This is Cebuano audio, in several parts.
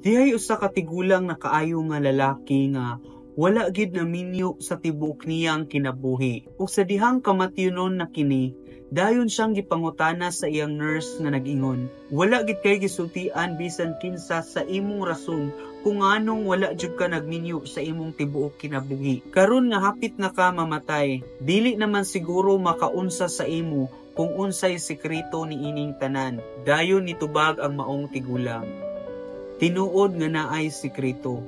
Dihay usa ka tigulang na kaayo nga lalaki nga wala gid naminyo sa tibuok niyang kinabuhi. Ug sa dihang kamatyonon na kini, dayon siyang gipangutana sa iyang nurse nga nag-ingon, "Wala gid kay gisultian bisan kinsa sa imong rason kung nganong wala jud ka nagminyo sa imong tibuok kinabuhi. Karon nga hapit na ka mamatay, dili naman siguro makaunsa sa imo kung unsay sekreto niining tanan." Dayon nitubag ang maong tigulang, "Tinuod nga naay sekreto.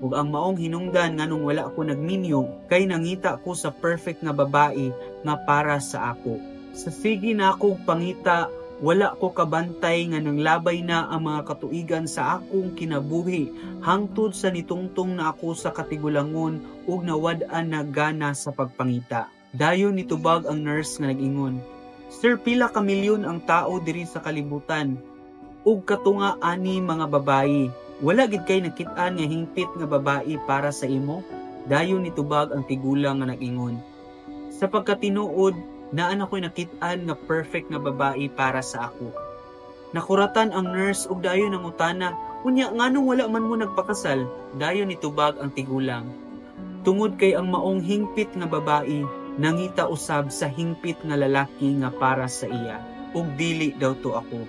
Ug ang maong hinungdan nganong wala ko nagminyo kay nangita ko sa perfect nga babae nga para sa ako. Sa sige nakog pangita, wala ko kabantay nga nanglabay na ang mga katuigan sa akong kinabuhi hangtod sa nitungtong na ako sa katigulangon ug nawad-an na gana sa pagpangita." Dayon nitubag ang nurse nga nag-ingon, "Sir, pila ka milyon ang tao diri sa kalibutan ug katunga ani mga babayi. Wala gid kay nakit-an nga hingpit nga babae para sa imo?" Dayon nitubag ang tigulang nga nag-ingon, "Sa pagkatinuod, naa na ko'y nakit-an nga perfect nga babae para sa ako." Nakuratan ang nurse ug dayon nangutana, "Unya nganong wala man mo nagpakasal?" Dayon nitubag ang tigulang, "Tungod kay ang maong hingpit nga babae nangita usab sa hingpit nga lalaki nga para sa iya, ug dili daw to ako."